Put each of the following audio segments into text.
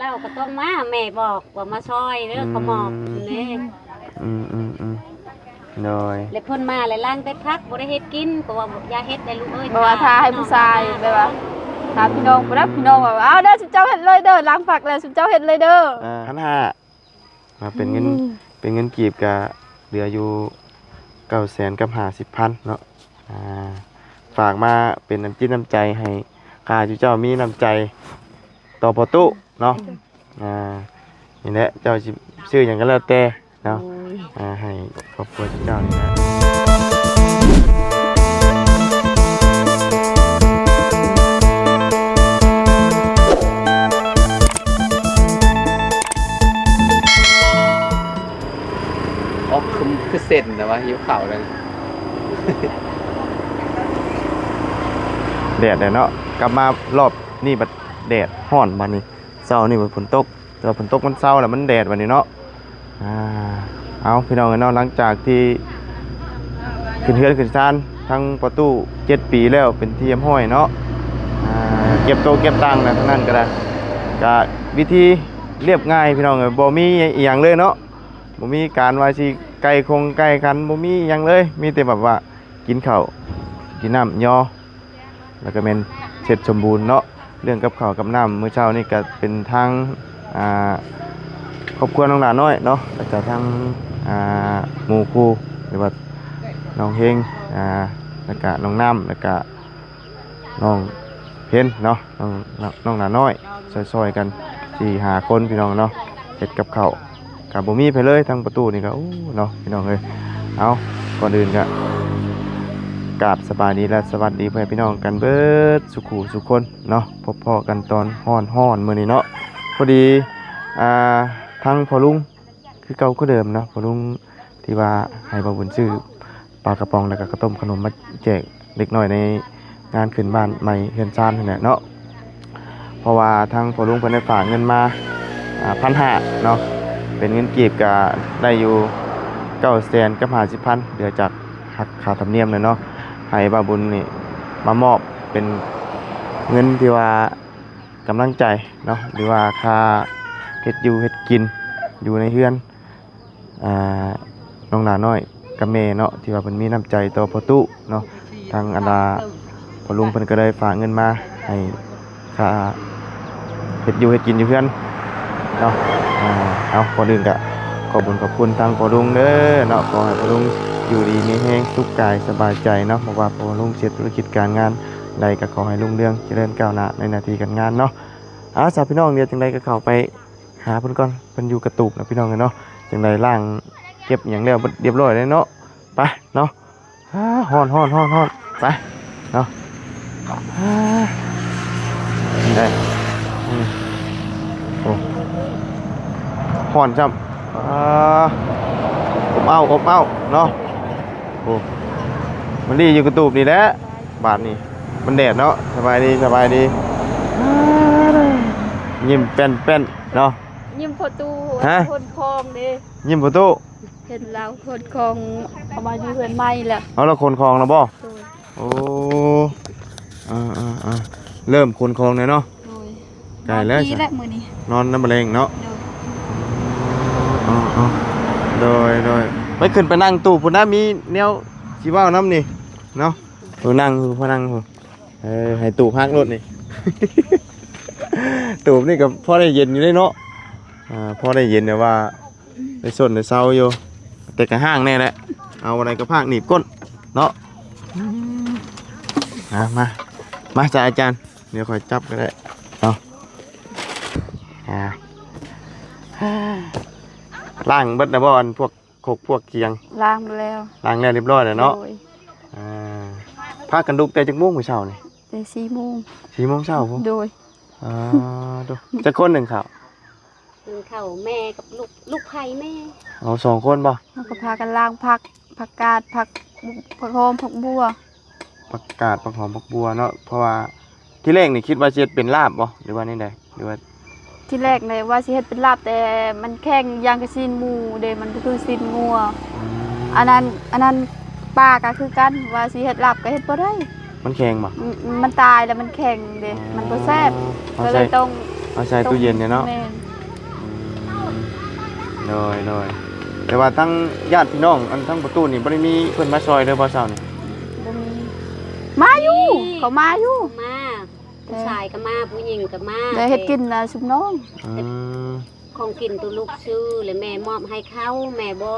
ລາວກໍຕ້ອງມາ ແມ່ບອກວ່າມາຊ່ອຍເດີ ອືມ ເຂົາມອບເດ້ ອືມໆໆ ໂດຍ ແລ້ວເພິ່ນມາແລ້ວລ້າງແຕ່ຜັກ ບໍ່ໄດ້ເຮັດກິນ ກໍວ່າຢ່າເຮັດໄດ໋ລູກເອີຍ ບໍ່ວ່າຖ້າໃຫ້ຜູ້ຊາຍ ແບບວ່າຖ້າພີ່ນ້ອງ ບໍ່ໄດ້ ພີ່ນ້ອງວ່າ ເອົາເດີ ຊຸມເຈົ້າເຮັດເລີຍເດີ ລ້າງຜັກແລ້ວຊຸມເຈົ້າເຮັດເລີຍເດີ ອ່າ ພັນຫ້າ ມາເປັນເງິນ ອືມ ເປັນເງິນກີບກະເຫຼືອຢູ່ເກົ້າແສນກັບຫ້າສິບພັນເນາະ ອ່າ ຝາກມາເປັນນ້ຳຈິດນ້ຳໃຈໃຫ້ຂ້າເຈົ້າມີນ້ຳໃຈຕໍ່ພໍ່ຕູ້ເນາະ ອ່າ ນີ້ແຫຼະ ເຈົ້າຊິຊື້ຫຍັງກໍແລ້ວແຕ່ເນາະ ໂດຍ ອ່າ ໃຫ້ຄອບຄົວເຈົ້ານີ້ແຫຼະ ອອກຄື ຄືເສັ້ນນະວ່າ ຫິວເຂົ້າແລ້ວ ແດດແຫຼະເນາະ ກັບມາລອບນີ້ບັດແດດຮ້ອນບາດນີ້ ເຊົ້ານີ້ມັນຝົນຕົກ ແຕ່ວ່າຝົນຕົກມັນເຊົາແລ້ວ ມັນແດດບາດນີ້ເນາະ ອ່າ ເອົາ ພີ່ນ້ອງເອີຍເນາະ ຫຼັງຈາກທີ່ຂຶ້ນເຮືອນຂຶ້ນຊານ ທັງປະຕູເຈັດປີແລ້ວ ເປັນທີ່ຮຽບຮ້ອຍເນາະ ອ່າ ເກັບໂຕະເກັບຕັ່ງແລ້ວ ທັງນັ້ນກໍໄດ້ ກະວິທີລຽບງ່າຍ ພີ່ນ້ອງເອີຍ ບໍ່ມີອີ່ຫຍັງເລີຍເນາະ ບໍ່ມີການວ່າຊິໄກ່ຄົງໄກ່ຂັນ ບໍ່ມີອີ່ຫຍັງເລີຍ ມີແຕ່ແບບວ່າກິນເຂົ້າ ກິນນ້ຳ ຍໍ ແລ້ວກໍແມ່ນເສັດສົມບູນເນາະ ເລື່ອງກັບເຂົ້າກັບນ້ຳ ມື້ເຊົ້ານີ້ກໍເປັນທາງ ອ່າ ຄອບຄົວນ້ອງຫຼ້ານ້ອຍເນາະ ແລ້ວກໍທາງ ອ່າ ໝູ່ຄູ່ ຫຼືວ່ານ້ອງເຮງ ອ່າ ແລ້ວກໍນ້ອງນ້ຳ ແລ້ວກໍນ້ອງເພັນເນາະ ນ້ອງ ນ້ອງຫຼ້ານ້ອຍ ຊ່ອຍໆກັນ ສີ່ຫ້າຄົນ ພີ່ນ້ອງເນາະ ເຮັດກັບເຂົ້າ ກໍບໍ່ມີໃຜເລີຍ ທາງປະຕູນີ້ກໍ ໂອ້ ເນາະ ພີ່ນ້ອງເອີຍ ເອົາ ກ່ອນອື່ນກໍກາບສະບາຍດີ ແລະ ສະຫວັດດີພໍ່ແມ່ພີ່ນ້ອງກັນເບິດສູ່ຄູ່ສູ່ຄົນເນາະ ພົບພໍ້ກັນຕອນຮ້ອນໆມື້ນີ້ເນາະ ພໍດີ ອ່າ ທາງພໍ່ລຸງຄືເກົ່າຄືເດີມເນາະ ພໍ່ລຸງ ທີ່ວ່າໃຫ້ບ່າວບຸນຊື້ປາກະປ໋ອງ ແລ້ວກໍເຂົ້າຕົ້ມຂະໜົມມາແຈກເດັກນ້ອຍໃນງານຂຶ້ນບ້ານໃໝ່ເຮືອນຊານຫັ້ນແຫຼະເນາະ ເພາະວ່າທາງພໍ່ລຸງເພິ່ນໄດ້ຝາກເງິນມາ ອ່າ ພັນຫ້າເນາະ ເປັນເງິນກີບກໍໄດ້ຢູ່ເກົ້າແສນກັບຫ້າສິບພັນ ເຫຼືອຈາກຫັກຄ່າທຳນຽມແລ້ວເນາະ ໃຫ້ບ່າວບຸນນີ້ມາມອບເປັນເງິນທີ່ວ່າກຳລັງໃຈເນາະ ຫຼືວ່າຄ່າເຮັດຢູ່ເຮັດກິນຢູ່ໃນເຮືອນ ອ່າ ນ້ອງຫຼ້ານ້ອຍກັບແມ່ເນາະ ທີ່ວ່າເພິ່ນມີນ້ຳໃຈຕໍ່ພໍ່ຕູ້ເນາະ ທາງອັນລາພໍ່ລຸງເພິ່ນກໍໄດ້ຝາກເງິນມາໃຫ້ຄ່າເຮັດຢູ່ເຮັດກິນຢູ່ເຮືອນເນາະ ອ່າ ເອົາ ກ່ອນອື່ນກະຂອບບຸນຂອບຄຸນທາງພໍ່ລຸງເດີເນາະ ຂໍໃຫ້ພໍ່ລຸງຢູ່ດີມີແຮງ ສຸກກາຍສະບາຍໃຈເນາະ ບໍ່ວ່າພໍ່ລຸງຊິເຮັດທຸລະກິດການງານໃດ ກໍຂໍໃຫ້ຮຸ່ງເຮືອງຈະເລີນກ້າວໜ້າໃນໜ້າທີ່ການງານເນາະ ເອົາ ຊະ ພີ່ນ້ອງ ດຽວຈັ່ງໃດກໍເຂົ້າໄປ ຫາເພິ່ນກ່ອນ ເພິ່ນຢູ່ກະຕູບນະພີ່ນ້ອງເອີຍເນາະ ຈັ່ງໃດລ້າງເກັບຫຍັງແລ້ວເບິດຮຽບຮ້ອຍແລ້ວເນາະ ໄປເນາະ ອາ ຮ້ອນໆໆໆ ໄປເນາະ ອາ ໄດ້ ອືມ ໂອ້ ຮ້ອນຊ້ຳ ອາ ອົບອ້າວອົບອ້າວເນາະ ໂອ້ ມາລີ້ຢູ່ກະຕູບນີ້ແຫຼະ ບາດນີ້ ມັນແດດເນາະ ສະບາຍດີ ສະບາຍດີ ຍິ້ມແປ້ນໆເນາະ ຍິ້ມພໍ່ຕູ້ ຮະ ຂົນຂອງເດ້ ຍິ້ມພໍ່ຕູ້ ເຫັນລາວຂົນຂອງ ເອົາມາຢູ່ເຮືອນໃໝ່ແລ້ວ ເອົາ ລາວຂົນຂອງແລ້ວບໍ່ ໂດຍ ໂອ້ ອ່າໆໆ ເລີ່ມຂົນຂອງແລ້ວເນາະ ໂດຍ ໃກ້ແລ້ວ ນອນພີ້ແຫຼະມື້ນີ້ ນອນນຳມະແລງເນາະ ໂດຍ ອ່າໆ ໂດຍໆ ໄປຂຶ້ນໄປນັ່ງຕູບພຸ້ນນະ ມີແນວຊິເວົ້ານຳນີ້ເນາະ ເອີ ນັ່ງຢູ່ ພໍນັ່ງຢູ່ ເອີ ໃຫ້ຕູບຮັກໂລດນີ້ ຕູບນີ້ກໍພໍໄດ້ເຢັນຢູ່ເດ້ເນາະ ອ່າ ພໍໄດ້ເຢັນແບບວ່າໄດ້ຊົນໄດ້ເຊົາຢູ່ ແຕ່ກໍຮ້າງແດ່ແຫຼະ ເອົາອັນໃດກໍພາກໜີບກົ້ນເນາະ ອ່າ ມາ ມາ ຈ້າ ອາຈານ ດຽວຂ້ອຍຈັບກໍໄດ້ເນາະ ອ່າ ລ້າງເບິດແລ້ວບໍ່ ອັນພວກ ຄົກພວກຄຽງ ລ້າງແລ້ວ ລ້າງແລ້ວຮຽບຮ້ອຍແລ້ວເນາະ ໂດຍ ອ່າ ພາກັນລຸກແຕ່ຈັກໂມງມື້ເຊົ້ານີ້ ແຕ່ສີ່ໂມງ ສີ່ໂມງເຊົ້າພຸ້ນ ໂດຍ ອ່າ ໂຕ ຈັກຄົນໜຶ່ງເຂົ້າ ໜຶ່ງເຂົ້າແມ່ກັບລູກ ລູກໃຜແມ່ ເອົາ ສອງຄົນບໍ່ ເຮົາກໍພາກັນລ້າງຜັກ ຜັກກາດ ຜັກ ຜັກຫອມ ຜັກບົ່ວ ຜັກກາດ ຜັກຫອມ ຜັກບົ່ວເນາະ ເພາະວ່າ ທີແລກນີ້ຄິດວ່າຊິເຮັດເປັນລາບບໍ່ ຫຼືວ່າແນວໃດ ຫຼືວ່າ ທີແລກນີ້ວ່າຊິເຮັດເປັນລາບ ແຕ່ມັນແຂງຢ່າງກັບຊີ້ນໝູເດ້ ມັນບໍ່ຄືຊີ້ນງົວ ອືມ ອັນນັ້ນ ອັນນັ້ນປາກໍຄືກັນ ວ່າຊິເຮັດລາບກໍເຮັດບໍ່ໄດ້ ມັນແຂງບໍ່ ອືມ ມັນຕາຍແລ້ວມັນແຂງເດ້ ອໍ ມັນບໍ່ແຊບ ອໍ ກໍເລີຍຕ້ອງ ເອົາໃສ່ຕູ້ເຢັນນີ້ເນາະ. ແມ່ນ. ອືມ ໂດຍ ໂດຍ. ແຕ່ວ່າທັງຍາດພີ່ນ້ອງ ອັນທັງປະຕູນີ້ບໍ່ໄດ້ມີເພິ່ນມາຊ່ອຍເດີບໍ່ເຊົ້ານີ້? ບໍ່ມີ. ມາຢູ່ ເຂົາມາຢູ່ ມາ. ຜູ້ຊາຍກໍມາ ຜູ້ຍິງກໍມາ ໄດ້ເຮັດກິນນະຊຸມນ້ອງ. ອືມ ຂອງກິນໂຕລູກຊື້ ແລະແມ່ມອບໃຫ້ເຂົາ ແມ່ບໍ່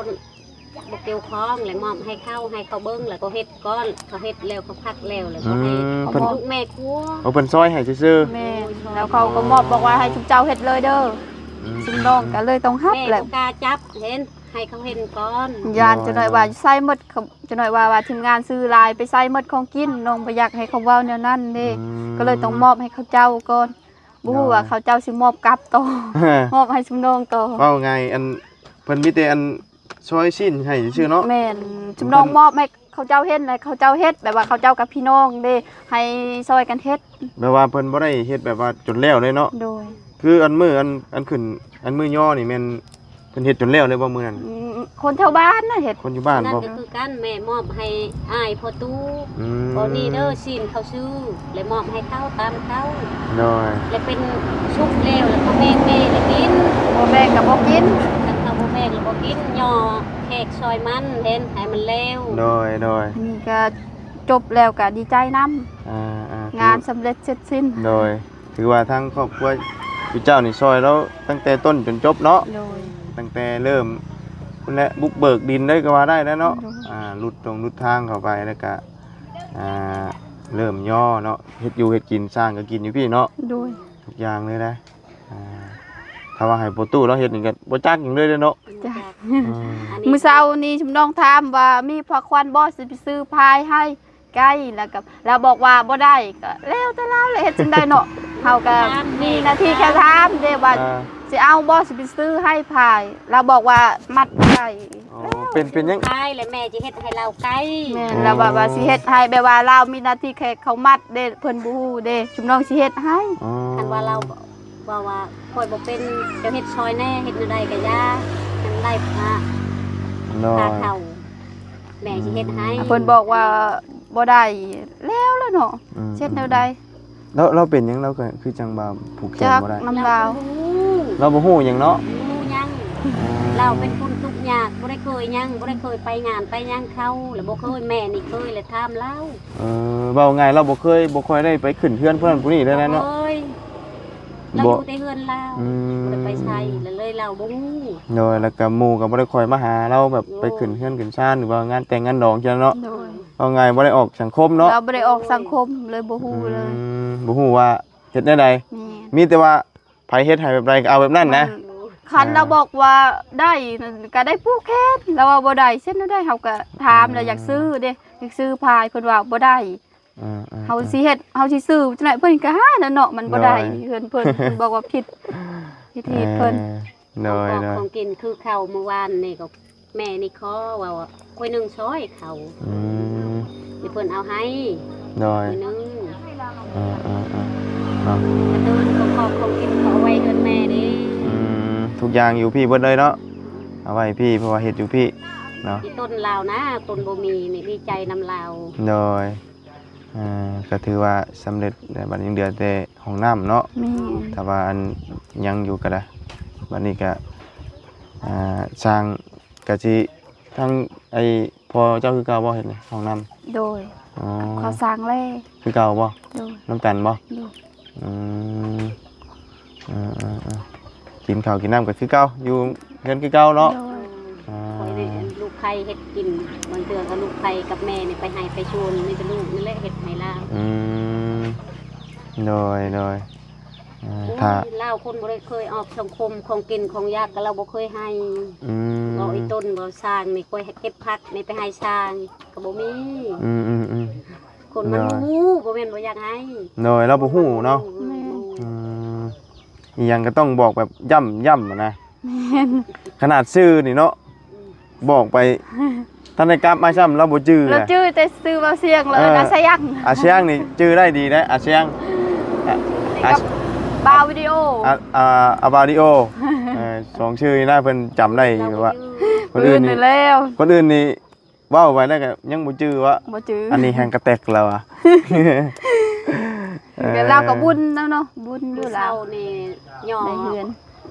ບໍ່ກ່ຽວຂ້ອງ ແລະມອບໃຫ້ເຂົາ ໃຫ້ເຂົາເບິ່ງ ແລ້ວກໍເຮັດກ່ອນ ເຂົາເຮັດແລ້ວ ເຂົາພັກແລ້ວ ແລ້ວກໍໃຫ້ ອືມ ເຂົາບອກລູກແມ່ຄົວ. ໂອ້ ເພິ່ນຊ່ອຍໃຫ້ຊື່ໆ. ແມ່ນ. ແລ້ວເຂົາກໍມອບ ບອກວ່າໃຫ້ຊຸມເຈົ້າເຮັດເລີຍເດີ. ອືມ ຊຸມນ້ອງກໍເລີຍຕ້ອງຮັບແຫຼະ ແມ່ບໍ່ກ້າຈັບ ເຫັນ ໃຫ້ເຂົາເຫັນກ່ອນ ຢ້ານ ໂດຍ ຈັກໜ້ອຍວ່າໃສ່ໝົດ ຈັກໜ້ອຍວ່າ ວ່າທີມງານຊື້ຫຼາຍ ໄປໃສ່ໝົດຂອງກິນ ນ້ອງບໍ່ຢາກໃຫ້ເຂົາເວົ້າແນວນັ້ນເດ້. ອືມ ກໍເລີຍຕ້ອງມອບໃຫ້ເຂົາເຈົ້າກ່ອນ. ບໍ່ຮູ້ວ່າເຂົາເຈົ້າຊິມອບກັບຕໍ່ ມອບໃຫ້ຊຸມນ້ອງຕໍ່. ເວົ້າງ່າຍ ອັນ ເພິ່ນມີແຕ່ ອັນ ຊ່ອຍຊີ້ນໃຫ້ຊື່ໆເນາະ. ແມ່ນ. ຊຸມນ້ອງມອບໃຫ້ເຂົາເຈົ້າເຮັດ ແລະເຂົາເຈົ້າເຮັດ ແບບວ່າເຂົາເຈົ້າກັບພີ່ນ້ອງເດ້ ໃຫ້ຊ່ອຍກັນເຮັດ. ແບບວ່າເພິ່ນບໍ່ໄດ້ເຮັດແບບວ່າຈົນແລ້ວເລີຍເນາະ. ໂດຍ. ຄືອັນມື້ ອັນ ອັນຂຶ້ນ ອັນມື້ຍໍນີ້ແມ່ນ ເພິ່ນເຮັດຈົນແລ້ວເລີຍບໍ່ມື້ນັ້ນ? ອືມ ຄົນແຖວບ້ານນະເຮັດ. ຄົນຢູ່ບ້ານບໍ່? ນັ້ນກໍຄືກັນ ແມ່ມອບໃຫ້ອ້າຍພໍ່ຕູ້ ອືມ ບໍ່ນີ້ເດີ ຊີ້ນເຂົາຊື້ ແລະມອບໃຫ້ເຂົາຕາມເຂົາ. ໂດຍ. ແລະເປັນສຸກແລ້ວ ແລ້ວກໍແບ່ງແມ່ໄດ້ກິນ ບໍ່ແບ່ງກໍບໍ່ກິນ ຄັນເຂົາບໍ່ແບ່ງແລ້ວບໍ່ກິນ ຍໍແຂກຊ່ອຍມັນ ເຫັນ ໃຫ້ມັນແລ້ວ. ໂດຍ ໂດຍ. ອັນນີ້ກໍຈົບແລ້ວກໍດີໃຈນຳ ອ່າໆ ງານສຳເລັດເສັດສິ້ນ. ໂດຍ. ຖືວ່າທາງຄອບຄົວເຈົ້ານີ້ຊ່ອຍລາວຕັ້ງແຕ່ຕົ້ນຈົນຈົບເນາະ. ໂດຍ. ຕັ້ງແຕ່ເລີ່ມພຸ້ນແຫຼະ ບຸກເບີກດິນເລີຍກໍວ່າໄດ້ແລ້ວເນາະ. ໂດຍ. ອ່າ ຫຼຸດຕົງຫຼຸດທາງເຂົ້າໄປ ແລ້ວກະ ອ່າ ເລີ່ມຍໍເນາະ ເຮັດຢູ່ເຮັດກິນ ສ້າງກໍກິນຢູ່ພີ້ເນາະ. ໂດຍ. ທຸກຢ່າງເລີຍນະ. ອ່າ ຖ້າວ່າໃຫ້ພໍ່ຕູ້ລາວເຮັດນີ້ກໍບໍ່ຈັກຫຍັງເລີຍເດ້ເນາະ. ຈັກ. ອືມ ມື້ເຊົ້ານີ້ຊຸມນ້ອງຖາມວ່າມີຜ້າຂວັນບໍ່ ຊິໄປຊື້ພາຍໃຫ້ ໄກ່ ແລ້ວກໍລາວບອກວ່າບໍ່ໄດ້ ກໍແລ້ວແຕ່ລາວແຫຼະ ເຮັດຈັ່ງໃດເນາະ. ເຮົາກໍມີໜ້າທີ່ແຄ່ຖາມເດ້ວ່າ ອ່າ ຊິເອົາບໍ່ ຊິໄປຊື້ໃຫ້ພາຍ ລາວບອກວ່າມັດບໍ່ໄດ້. ອໍ ເປັນ ເປັນຫຍັງ? ພາຍ ແລະແມ່ຊິເຮັດໃຫ້ລາວໄກ່. ແມ່ນ. ອໍ ລາວວ່າ ວ່າຊິເຮັດໃຫ້ ແບບວ່າລາວມີໜ້າທີ່ແຄ່ເຂົ້າມັດເດ້ ເພິ່ນບໍ່ຮູ້ເດ້ ຊຸມນ້ອງຊິເຮັດໃຫ້. ອໍ ຄັນວ່າລາວເວົ້າວ່າ ຂ້ອຍບໍ່ເປັນ ເຈົ້າເຮັດຊ່ອຍແດ່ ເຮັດແນວໃດກໍຢ່າ ຈັ່ງໄດ້ພາ ໂດຍ ພາເຂົ້າ ແມ່ຊິເຮັດໃຫ້. ເພິ່ນບອກວ່າບໍ່ໄດ້ແລ້ວລະເນາະ. ອືມ ເຮັດແນວໃດ? ແລ້ວ ແລ້ວເປັນຫຍັງລາວກໍຄືຈັ່ງວ່າຜູກແຂນບໍ່ໄດ້? ນຳລາວ ລາວບໍ່ຮູ້ຫຍັງເນາະ. ບໍ່ຮູ້ຫຍັງ. ອໍ ລາວເປັນຄົນທຸກຍາກ ບໍ່ໄດ້ເຄີຍຫຍັງ ບໍ່ໄດ້ເຄີຍໄປງານໄປຫຍັງເຂົາ ແລະບໍ່ເຄີຍ ແມ່ນີ້ເຄີຍ ແລະຖາມລາວ. ເອີ ເວົ້າງ່າຍ ລາວບໍ່ເຄີຍ ບໍ່ຄ່ອຍໄດ້ໄປຂຶ້ນເຮືອນຜູ້ນັ້ນຜູ້ນີ້ເລີຍນະເນາະ. ບໍ່ເຄີຍ. ລາວຢູ່ແຕ່ເຮືອນລາວ. ອືມ ບໍ່ໄດ້ໄປໃສ ລະເລີຍລາວບໍ່ຮູ້. ໂດຍ. ແລ້ວກໍໝູ່ກໍບໍ່ໄດ້ຄ່ອຍມາຫາລາວ ແບບ ໂອ້ ໄປຂຶ້ນເຮືອນຂຶ້ນຊານ ຫຼືວ່າງານແຕ່ງງານດອງຈັ່ງເນາະ. ໂດຍ. ເວົ້າງ່າຍບໍ່ໄດ້ອອກສັງຄົມເນາະ. ລາວບໍ່ໄດ້ອອກສັງຄົມ ເລີຍບໍ່ຮູ້ເລີຍ. ອືມ ບໍ່ຮູ້ວ່າເຮັດແນວໃດ. ແມ່ນ. ມີແຕ່ວ່າໃຜເຮັດໃຫ້ແບບໃດກໍເອົາແບບນັ້ນນະ. ແມ່ນ. ຄັນ ອ່າ ລາວບອກວ່າໄດ້ນັ້ນ ກໍໄດ້ຜູກແຂນ ລາວວ່າບໍ່ໄດ້ ເຮັດແນວໃດ ເຮົາກໍຖາມ ອືມ ແລ້ວຢາກຊື້ເດ້ ຢາກຊື້ພາຍ ເພິ່ນວ່າບໍ່ໄດ້. ອ່າໆໆ ເຮົາຊິເຮັດ ເຮົາຊິຊື້ຈັ່ງໃດ ເພິ່ນກໍຫາແລ້ວເນາະ ມັນບໍ່ໄດ້. ໂດຍ. ເຮືອນເພິ່ນ ເພິ່ນບອກວ່າຜິດ ຜິດທີ່ເພິ່ນ. ເອີ ໂດຍໆ. ຂອງກິນຄືເຂົ້າມື້ວານນີ້ກໍແມ່ນີ້ຂໍວ່າ ຂ້ອຍໜຶ່ງຊອຍເຂົ້າ. ອືມ ທີ່ເພິ່ນເອົາໃຫ້. ໂດຍ. ໜຶ່ງ ເອີໆໆ ເນາະ ກະເດີນຂອງຂອບຂອງກິນເຂົາເອົາໄວ້ເຮືອນແມ່ເດ້. ອືມ ທຸກຢ່າງຢູ່ພີ້ເບິດເລີຍເນາະ ເອົາໄວ້ພີ້ ເພາະວ່າເຮັດຢູ່ພີ້ເນາະ. ທີ່ຕົ້ນລາວນະ ຕົ້ນບໍ່ມີນີ້ ດີໃຈນຳລາວ. ໂດຍ. ອ່າ ກໍຖືວ່າສຳເລັດແລ້ວ ບັດນີ້ເຫຼືອແຕ່ຫ້ອງນ້ຳເນາະ. ແມ່ນ. ຖ້າວ່າອັນຍັງຢູ່ກໍໄດ້ ບັດນີ້ກໍ ອ່າ ສ້າງກະຊິ ທາງໄອ້ພໍ່ເຈົ້າຄືເກົ່າບໍ່ ເຮັດຫ້ອງນ້ຳ? ໂດຍ. ອໍ ເຂົາສ້າງແລ້ວ. ຄືເກົ່າບໍ່? ໂດຍ. ນຳກັນບໍ່? ໂດຍ. ອືມ ເອີໆໆ ກິນເຂົ້າກິນນ້ຳກໍຄືເກົ່າ ຢູ່ເຮືອນຄືເກົ່າເນາະ. ໂດຍ. ອ່າ ຂ້ອຍນີ້ລູກໃຜເຮັດກິນ ບາງເທື່ອກໍລູກໃຜກັບແມ່ນີ້ໄປໄຮ່ໄປສວນ ມີແຕ່ລູກນີ້ແຫຼະເຮັດໃຫ້ລາວ. ອືມ ໂດຍໆ. ເອີ ໂອ້ຍ ຖ້າລາວຄົນບໍ່ໄດ້ເຄີຍອອກສັງຄົມ ຂອງກິນຂອງຢາກກໍລາວບໍ່ເຄີຍໃຫ້. ອືມ ເວົ້າອີຕົ້ນເວົ້າຊ່າງນີ້ ຂ້ອຍເກັບຜັກນີ້ໄປໃຫ້ຊ່າງກໍບໍ່ມີ. ອືມໆໆ ຄົນມັນ ໂດຍ ບໍ່ຮູ້ ບໍ່ແມ່ນບໍ່ຢາກໃຫ້. ໂດຍ ລາວບໍ່ຮູ້ເນາະ. ແມ່ນ. ອືມ ອີ່ຫຍັງກໍຕ້ອງບອກແບບຢ້ຳໆ ນະ. ແມ່ນ. ຂະໜາດຊື່ນີ້ເນາະ ອືມ ບອກໄປ ທັນໄດ້ກັບມາຊ້ຳ ລາວບໍ່ຈື່. ລາວຈື່ແຕ່ຊື່ເວົ້າສຽງ ແລ້ວ ເອີ ອາຊຽງ ອາຊຽງນີ້ຈື່ໄດ້ດີເດ້ ອາຊຽງ ອາ ກັບ ອາ ບ່າວວິດີໂອ ອາ ອາ ອາບ່າວວິດີໂອ. ເອີ ສອງຊື່ນີ້ນະ ເພິ່ນຈຳໄດ້ຢູ່ວ່າ ຄົນອື່ນນີ້ ຄົນອື່ນນີ້ແລ້ວ ຄົນອື່ນນີ້ເວົ້າໄປແລ້ວກໍຍັງບໍ່ຈື່ວະ. ບໍ່ຈື່. ອັນນີ້ແຮງກະແຕັກແລ້ວອະ. ເອີ ແລ້ວກໍບຸນນຳເນາະ ບຸນຢູ່ລາວ ເຊົ້ານີ້ຍໍໃນເຮືອນ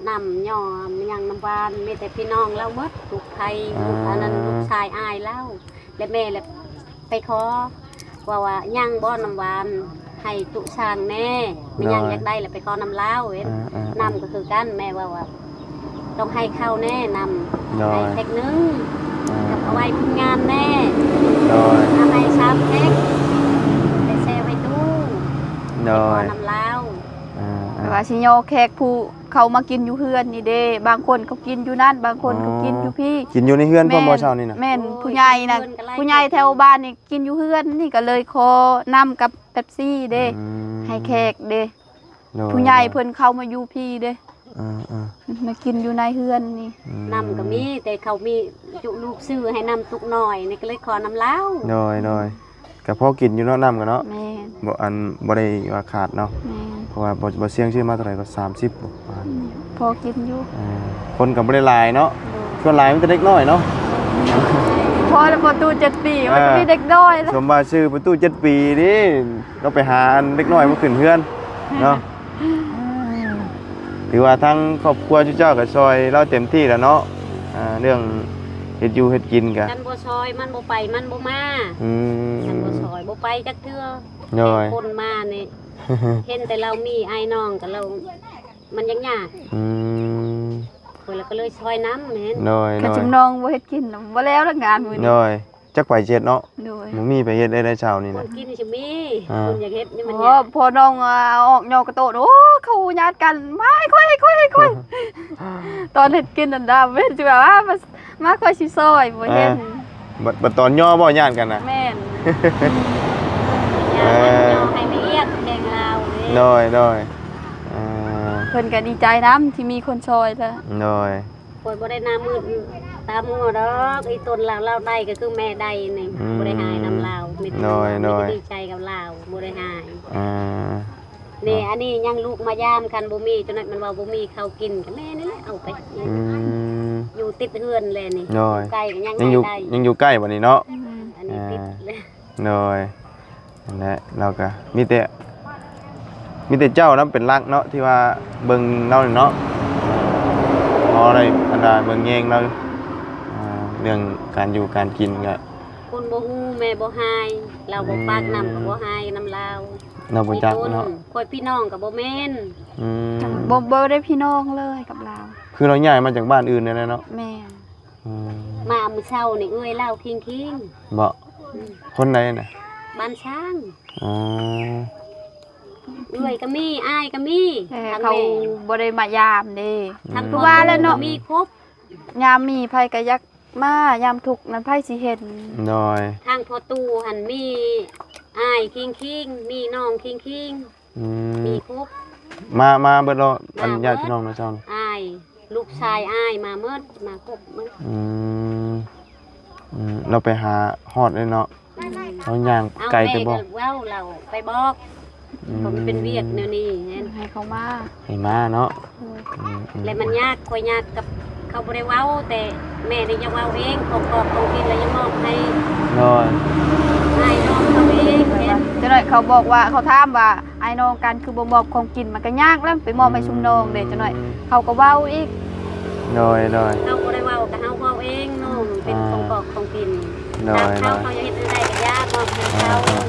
ນຳຍໍຫຍັງນຳບ້ານ ມີແຕ່ພີ່ນ້ອງລາວໝົດ ລູກໃຜ ອ່າ ລູກອັນນັ້ນ ລູກຊາຍອ້າຍລາວ ແລະແມ່ລະໄປຂໍ ເວົ້າວ່າຍັງບໍ່ນຳບ້ານ ໃຫ້ຕຸຊ່າງແດ່ ມີຫຍັງຢາກໄດ້ລະໄປຂໍນຳລາວ ເຫັນ ອ່າໆໆ ນ້ຳກໍຄືກັນ ແມ່ເວົ້າວ່າ ຕ້ອງໃຫ້ເຂົ້າແດ່ນ້ຳ ໂດຍ ໃຫ້ແພັກໜຶ່ງ ອ່າ ກັບເອົາໄວ້ເປັນງານແດ່ ໂດຍ ເອົາໃຫ້ສາມແພັກ ໄປແຊ່ໄວ້ຕູ້ ໂດຍ ໄປຂໍນຳລາວ ອ່າໆ ແຕ່ວ່າຊິຍໍແຂກຜູ້ເຂົ້າມາກິນຢູ່ເຮືອນນີ້ເດ້ ບາງຄົນເຂົາກິນຢູ່ນັ້ນ ບາງຄົນເຂົາກິນຢູ່ພີ້ ອໍ ກິນຢູ່ໃນເຮືອນພ້ອມບໍ່ ແມ່ນ ເຊົ້ານີ້ນະ? ແມ່ນ ໂອ້ຍ ຜູ້ໃຫຍ່ນະ ກິນຢູ່ເຮືອນກໍຫຼາຍ ຜູ້ໃຫຍ່ແຖວບ້ານນີ້ກິນຢູ່ເຮືອນ ນີ້ກໍເລີຍຂໍນ້ຳກັບເປັບຊີເດ້ ອືມ ໃຫ້ແຂກເດ້ ໂດຍ ຜູ້ໃຫຍ່ເພິ່ນເຂົ້າມາຢູ່ພີ້ເດ້ ເອີໆ ມາກິນຢູ່ໃນເຮືອນນີ້ ອືມ ນ້ຳກໍມີ ແຕ່ເຂົາມີຈຸລູກຊື້ໃຫ້ນ້ຳຕຸກໜ້ອຍ ນີ້ກໍເລີຍຂໍນຳລາວ ໂດຍໆ ກໍພໍກິນຢູ່ເນາະ ນ້ຳກໍເນາະ ແມ່ນ ບໍ່ ອັນ ບໍ່ໄດ້ວ່າຂາດເນາະ ແມ່ນ ເພາະວ່າບໍ່ ບໍ່ສ່ຽງຊື້ມາເທົ່າໃດກໍສາມສິບບໍ່ ອືມ ພໍກິນຢູ່ ເອີ ຄົນກໍບໍ່ໄດ້ຫຼາຍເນາະ ໂດຍ ສ່ວນຫຼາຍມີແຕ່ເດັກນ້ອຍເນາະ ພໍແລ້ວ ປະຕູເຈັດປີ ເອີ ມັນກໍມີເດັກນ້ອຍ ສົມວ່າຊື່ປະຕູເຈັດປີນີ້ ລາວໄປຫາອັນເດັກນ້ອຍມາຂຶ້ນເຮືອນເນາະ ອືມ ຖືວ່າທາງຄອບຄົວເຈົ້າກໍຊ່ອຍລາວເຕັມທີ່ແລ້ວເນາະ ອ່າ ເລື່ອງເຮັດຢູ່ເຮັດກິນກໍ ຄັນບໍ່ຊ່ອຍມັນບໍ່ໄປ ມັນບໍ່ມາ ອືມ ຄັນບໍ່ຊ່ອຍບໍ່ໄປຈັກເທື່ອ ໂດຍ ຄົນມານີ້ ເຫັນແຕ່ລາວມີອ້າຍນ້ອງກໍລາວ ມັນຍາກໆ ອືມ ຂ້ອຍລະກໍເລີຍຊ່ອຍນຳແມ່ນ ໂດຍໆ ຄັນຊຸມນ້ອງບໍ່ເຮັດກິນນະ ບໍ່ແລ້ວລະງານມື້ນີ້ ໂດຍ ຈັກໃຜເຮັດເນາະ ໂດຍ ບໍ່ມີໃຜເຮັດໄດ້ໃນເຊົ້ານີ້ນະ ຄົນກິນຊິມີ ອ່າ ຄົນຢາກເຮັດນີ້ມັນຍາກ ພໍນ້ອງເອົາອອກຍໍກະໂຕະ ໂອ້ ເຂົາຍາດກັນ ມາໃຫ້ຂ້ອຍ ໃຫ້ຂ້ອຍ ໃຫ້ຂ້ອຍ ຕອນເຮັດກິນນັ້ນດາເວັນຊິວ່າ ມາ ມາຂ້ອຍຊິຊ່ອຍ ບໍ່ເຫັນ ອ່າ ບັດ ບັດຕອນຍໍບໍ່ຍາດກັນນະ ແມ່ນ ເອີ ຍາດກັນຍໍໃຫ້ແມ່ອຽກແຂ່ງລາວເດ້ ໂດຍໆ ອ່າ ເພິ່ນກໍດີໃຈນຳທີ່ມີຄົນຊ່ອຍລະ ໂດຍ ຂ້ອຍບໍ່ໄດ້ໜ້າມືດຕາມົວດອກ ອີຕົນລາວ ລາວໄດ້ກໍຄືແມ່ໄດ້ນີ້ ອືມ ບໍ່ໄດ້ຮ້າຍນຳລາວ ມີແຕ່ ໂດຍໆ ມີແຕ່ດີໃຈກັບລາວ ບໍ່ໄດ້ຮ້າຍ ອ່າ ນີ້ ອັນນີ້ຍັງລູກມາຢາມ ຄັນບໍ່ມີ ຈົນນັ້ນມັນວ່າບໍ່ມີເຂົ້າກິນ ກໍແມ່ນີ້ແຫຼະເອົາໄປ ອືມ ຢູ່ຕິດເຮືອນແຫຼະນີ້ ໂດຍ ໃກ້ກໍຍັງ ຍັງຢູ່ ໄດ້ ຍັງຢູ່ໃກ້ບໍ່ນີ້ເນາະ ອືມ ອັນນີ້ຕິດ ອ່າ ເລີຍ ໂດຍ ນັ້ນແຫຼະ ລາວກະມີແຕ່ ມີແຕ່ເຈົ້ານຳເປັນຫຼັກເນາະ ທີ່ວ່າເບິ່ງລາວນີ້ເນາະ ພໍໄດ້ອັນວ່າເບິ່ງແຍງລາວ ອ່າ ເລື່ອງການຢູ່ການກິນກະ ຄົນບໍ່ຮູ້ແມ່ບໍ່ຮ້າຍ ລາວບໍ່ປາກນຳ ອືມ ກໍບໍ່ຮ້າຍນຳລາວ ລາວບໍ່ຈັກເນາະ ຄົນ ຂ້ອຍພີ່ນ້ອງກໍບໍ່ແມ່ນ ອືມ ບໍ່ ບໍ່ໄດ້ພີ່ນ້ອງເລີຍກັບລາວ ຄືລາວຍ້າຍມາຈາກບ້ານອື່ນນັ້ນແຫຼະເນາະ ແມ່ນ ອືມ ມາມື້ເຊົ້ານີ້ເອື້ອຍລາວຄີງໆ ບໍ່ ອືມ ຄົນໃດນະ? ບ້ານຊ້າງ ອໍ ເອື້ອຍກໍມີ ອ້າຍກໍມີ ແຕ່ເຂົາບໍ່ໄດ້ມາຢາມເດ້ ທາງ ອືມ ຄືວ່າແຫຼະເນາະ ມີຄົບ ຍາມມີໃຜກໍຢາກມາ ຍາມທຸກນັ້ນໃຜຊິເຫັນ ໂດຍ ທາງພໍ່ຕູ້ຫັ້ນມີອ້າຍຄີງໆ ມີນ້ອງຄີງໆ ອືມ ມີຄົບ ມາ ມາເບິດແລ້ວ ມາເບິດ ອັນຍາດພີ່ນ້ອງນະເຈົ້າ ອ້າຍ ລູກຊາຍອ້າຍມາໝົດ ມາຄົບໝົດ ອືມ ອືມ ລາວໄປຫາຮອດເລີຍເນາະ ອືມ ເຮົາຍ່າງໄກແຕ່ບໍ່ ເອົາແມ່ກໍເວົ້າລາວໄປບອກ ອືມ ເພາະມັນເປັນວຽກແນວນີ້ ໃຫ້ເຂົາມາ ໃຫ້ມາເນາະ ໂດຍ ອືມໆ ແລະມັນຍາກ ຂ້ອຍຍາກກັບເຂົາບໍ່ໄດ້ເວົ້າ ແຕ່ແມ່ນີ້ຢາກເວົ້າເອງ ຂອງຂອບຂອງກິນລະຢາກມອບໃຫ້ ໂດຍ ອ້າຍນ້ອງເຂົາເອງ ແມ່ນ ຈັ່ງໃດເຂົາບອກວ່າ ເຂົາຖາມວ່າ ອ້າຍນ້ອງກັນຄືບໍ່ມອບຂອງກິນ ມັນກໍຍາກນຳ ໄປມອບໃຫ້ຊຸມນ້ອງເດ້ ອືມ ຈັກໜ້ອຍເຂົາກໍເວົ້າອີກ ໂດຍໆ ເຮົາບໍ່ໄດ້ເວົ້າ ກໍເຮົາເວົ້າເອງເນາະ ມັນເປັນ ອ່າ ຂອງຂອບຂອງກິນ ໂດຍໆ ເຂົາ ເຂົາຢາກເຮັດແນວໃດກໍຢ່າ ມອບໃຫ້ເຂົາ ອ່າ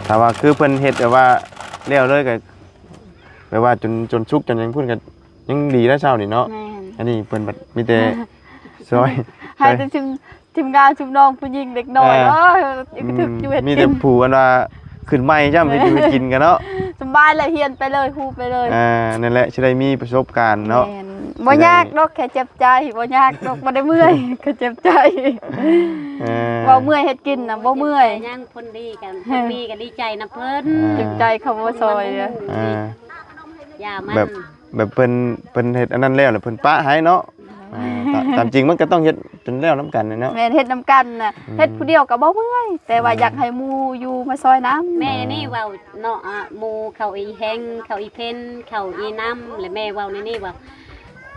ໆ ຖ້າວ່າຄືເພິ່ນເຮັດແບບວ່າແລ້ວເລີຍ ກໍແບບວ່າຈົນ ຈົນສຸກຈົນຫຍັງພຸ້ນ ກໍຍັງດີແລ້ວເຊົ້ານີ້ເນາະ ແມ່ນ ອັນນີ້ເພິ່ນບັດມີແຕ່ຊ່ອຍ ໃຫ້ແຕ່ ທີມງານຊຸມນ້ອງຜູ້ຍິງເດັກນ້ອຍ ເອີ ເອີ ຍັງຖືກຢູ່ເຮັດ ມີແຕ່ຜູ້ອັນວ່າຂຶ້ນໃໝ່ຈ້ຳ ເຮັດຢູ່ເຮັດກິນກັນເນາະ ສະບາຍແລ້ວ ຮຽນໄປເລີຍ ຮູ້ໄປເລີຍ ອ່າ ນັ້ນແຫຼະ ຊິໄດ້ມີປະສົບການເນາະ ແມ່ນ ບໍ່ຍາກດອກ ແຄ່ເຈັບໃຈ ບໍ່ຍາກດອກ ບໍ່ໄດ້ເມື່ອຍ ແຄ່ເຈັບໃຈ ເອີ ເວົ້າເມື່ອຍເຮັດກິນນະ ບໍ່ເມື່ອຍ ຍັງຄົນດີກັນ ຄົນມີກໍດີໃຈນຳເພິ່ນ ອ່າ ເຈັບໃຈເຂົາບໍ່ຊ່ອຍ ອ່າ ຢ່າມັນ ແບບ ແບບເພິ່ນ ເພິ່ນເຮັດອັນນັ້ນແລ້ວ ແລ້ວເພິ່ນປະໃຫ້ເນາະ ອ່າ ຕາມ ຕາມຈິງມັນກໍຕ້ອງເຮັດຈົນແລ້ວນຳກັນແຫຼະເນາະ ແມ່ນ ເຮັດນຳກັນນະ ອືມ ເຮັດຜູ້ດຽວກໍບໍ່ເມື່ອຍ ແຕ່ວ່າ ອືມ ຢາກໃຫ້ໝູ່ຢູ່ມາຊ່ອຍນຳ ແມ່ນີ້ເວົ້າເນາະ ອ່າ ໝູ່ເຂົາອີແຮງ ເຂົາອີເພັນ ເຂົາອີນຳ ແລະແມ່ເວົ້າໃນນີ້ວ່າ